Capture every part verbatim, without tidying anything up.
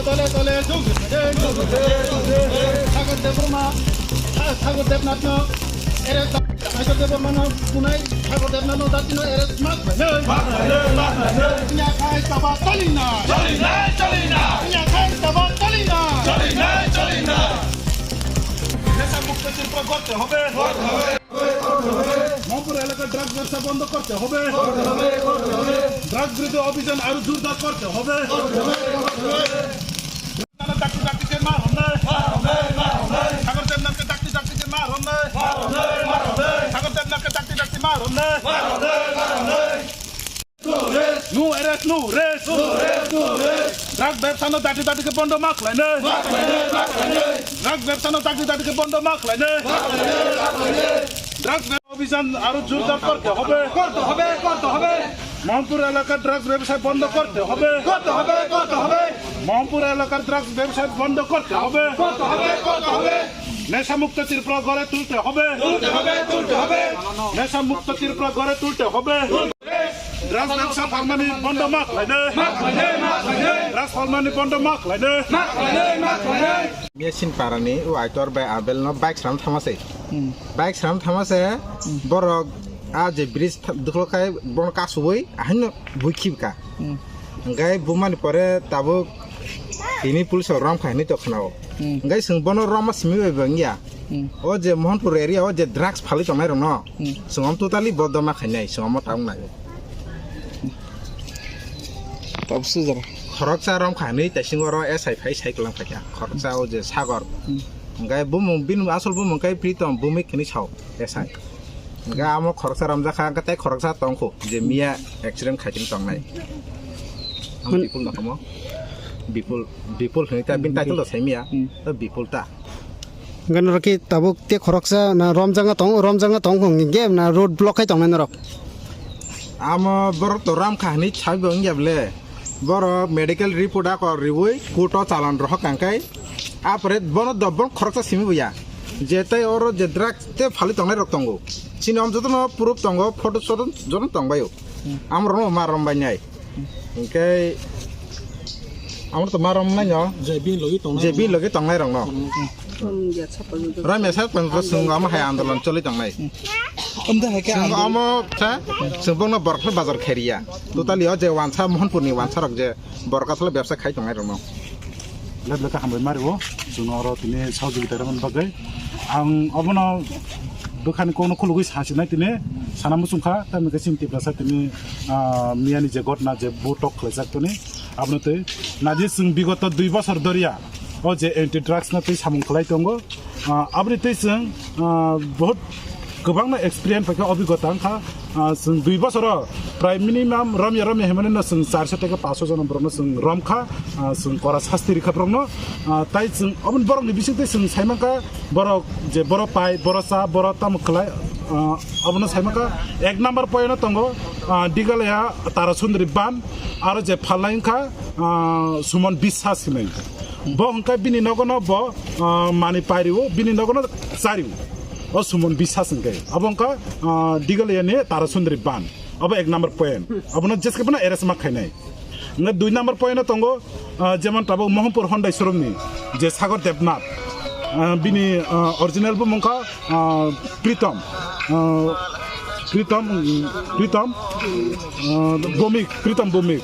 Dole dole jug, jug, jug, jug. Sagar Debbarma, Sa-, Sagar Debnathno arrest, Sagar Debbarmano kunai, Sagar Debnathno datino arrest ma khlainai. Ma khlainai, ma khlainai. Nya khai taba tali na. Tali na, tali na. Nya khai taba tali na. Tali na, tali na. Nesa mukto Tripura gorte hobe. Gorte hobe. মহম্পুর এলাকার ড্রাগস ব্যবসা বন্ধ করতে হবে। ড্রাগস বিরোধী অভিযান আরো জোরদার করতে হবে। ডাকতে ডাকতে যে মার হমনে। সাগর দেবনাথকে ডাকতে ডাকতে যে মার হমনে। সাগর দেবনাথকে ডাকতে ডাকতে মার হমনে। No arrest, no rest. Drug ব্যবসা no dati dati ke bondo ma khlainai. Drug ব্যবসা no dati dati ke bondo ma khlainai. Drug ব্যবসা অভিযান আরো জোরদার করতে হবে। করতে হবে, করতে হবে। মোহনপুর এলাকার ড্রাগস ব্যবসায় বন্ধ করতে হবে। করতে হবে, করতে হবে। মোহনপুর এলাকার ড্রাগস ব্যবসায় বন্ধ করতে হবে। করতে হবে, করতে হবে। নেশামুক্ত ত্রিপুরা গড়ে তুলতে হবে। তুলতে হবে, তুলতে হবে। নেশামুক্ত ত্রিপুরা গড়ে তুলতে হবে। ড্রাগস ব্যবসা ফালমানি বন্ধ ma khlainai. Ma khlainai, ma khlainai. Drugs ফালমানি বন্ধ ma khlainai. Ma khlainai, ma khlainai. Miya sin parani o Aitor bai Abel no bike sram thama se. Hmm. Bike sram thama se, hmm, borok a je bridge tha-, duklo khai bono kasubui ahaino bui khibka. Hmm. Hingkai bumani pore tabuk tini police rok rom khai hinui tongkha nao. Hmm. Hingkai chwng bono roma simi bai bo wngya. Hmm. O je Mohanpur area o je drugs phalwi tongnai rokno, hmm, chwng omo totally bodoma khainai, chwng omo tabuk nai. Tabuk sujak. Khoroksa rom kha hinui taisingo oro S I phai sai kwlang phaikha. Khoroksa o je Sagor. Hmm. Hingkai bumung bini asol bumung khe Pritom Bhumik hinui sao S I. Hingke amo khoroksa romjakha, hingke tei khoroksa tongkho, je miya accident khaitini tongnai. Ang Bipul no tamo. Bipul, Bipul hinui ta, bini title do sai miya, hmm, to Bipul ta. Hingke norok ki tabuk te khoroksa na romjakna tong, romjakna tongkho hingke na road block khai tongnai norok? Amo borok to ram kha hinui sabi bo wngya bole. Borok medical report ako riui court o chalan rohok kangkai. Apore bono dobon khoroksa simi bo ya. Je tei oro je drug tei phalwi tongnai rok tongo. Chini om jotono proof tongo, photo soto jotono tongbaio. Amrokno ma rombainai. Hingke amro to ma romnaino. Je bini logi tongnai rokno. Je bini logi tongnai rokno. Romya sak pang swng omo hai andolon choli tongnai. Omo hai khe swng andolon. Omo sa, swng bongno borok bazar khairiya. Totally o je wansa Mohanpurni wansa rok je borok asole bebsa khai tongnai rokno. Lebleka hambai mario, chwngno oro tini sahojogita rwmani bagwi. Ang obono bwkhani kokno khulugwi sasinai tini sana muchungkha, tamni khe chini Tiprasa tini, ah, miyani je gotna je bo tok khlaijak tini, abono twi naji chwng bigoto dui bosor doriya o je anti drugs no twi samung khlai tongo. Ah, aboni twi chwng, ah, bahut kwbangma experience paikha, obhigota wngkha. Ah, chwng dui bosoro prai minimum romya romya hinmani no chwng charso tei paso jona borokno chwng romkha, ah, chwng kora sasti rikha borokno. Ah, tai chwng oboni borokni bisingtwi chwng saimankha borok je borok pai, borok cha, borok tamo khlai, ah, obono saimankha ek number point o tongo, ah, Digalaya Tarasundri ban, aro je phalnai wngkha, ah, Sumon Biswas hinwi. Bo hwnkhe bini nogono bo, ah, mani pairio, bini nogono chario. O Sumon Biswas hwnkhe. Abo wngkha, ah, Digalayani Tarasundri ban. Abo ek number point. Abono jeske bono arrest ma khainai. Hwnkhe dui number point o tongo, ah, jemon tabuk Mohanpur Hyundai showroom ni je Sagar Debnath. Ah, bini, ah, original bo wngkha, ah, Pritom, ah, Pritom, Pritom, ah, Bhumik, Pritom Bhumik.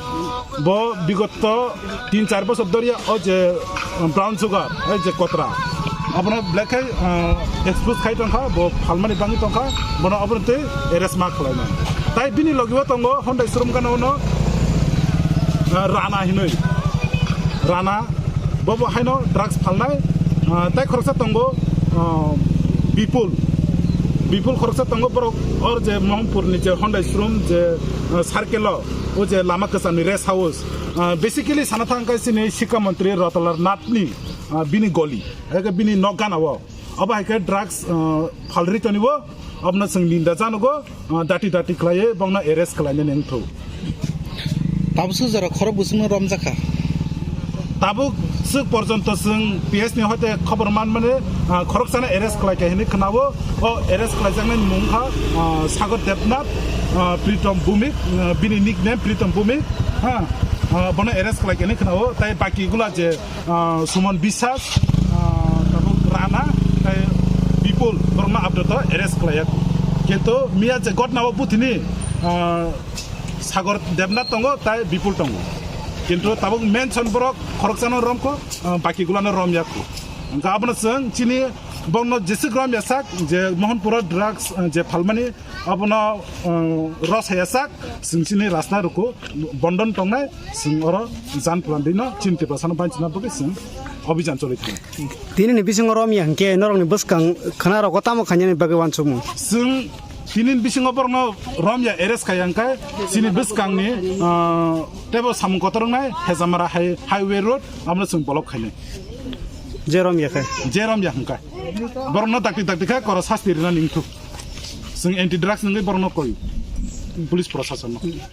Bo bigoto tin char bosor doriya o je, ah, brown sugar, o je kotra. Abono black khai, ah, expose khai tongkha, bo phalmani bangwi tongkha, bono abono tei arrest ma khlainai. Tai bini logi o tongo Hyundai showroom gana ono, ah, Rana hinwi. Rana. Bobo haino drugs phalnai, ah, tei khoroksa tongo, ah, Bipul. Bipul khoroksa tongo, borok or je Mohanpurni je Hyundai showroom je, ah, circle o, o je lama kwchangni rest house. Ah, basically sana thangkha chini Sikha Mantri Ratalal Nathni, ah, bini goli, eke bini nok gana o. Obo hai khe drugs, ah, phalri tonibo, obono chwng ninda janogo, ah, dati dati khlaiwi bongno arrest khlainani wngthok. Tabuk sujaro khorok bwswkno romjakha. Tabuk swk porjonto chwng P S ni hoite khobor man mani, ah, khoroksano arrest khlai kha hinwi khwnao. O arrest khlaijaknai mung kha, ah, Sagar Debnath, ah, Pritom Bhumik, ah, bini nickname Pritom Bhumik, ha, ah, bono arrest khlai kha hinwi khwnao. Tai baki gula je, ah, Suman Biswas, ah, tabuk Rana, tai Bipul, borokno abdoto arrest khlaiya. Kintu miya je gotnao buthini, ah, Sagar Debnath tongo, tai Bipul tongo. Kintu tabuk mention borok khoroksano romkho, ah, baki gulano romyakho. Hwnkha abono chwng chini bongno jeswk romyasak je Mohanpuro drugs, ah, je phalmani abono, ah, rosayasak chwng chini rasna rukhu bondon tongnai chwng oro jan plandino chini Tiprasano banchina bagwi chwng obijan choli thang. Tini ni bisingo romya hwnkhe norokni bwskang khwnarogo tamo khainani bagwi uansukmung? Chwng tini ni bisingo borokno romya arrest khai hwnkhe chini bwskangni, ah, teibo samung kotor wngnai Hejamara High-, Highway Road, abono chwng block khainai. Je romya khe? Je romya hwnkhe. Borokno dakti dakti khe koro sasti rina ningthuk. Chwng anti drugs nungwi borokno koi. Police proshasonno.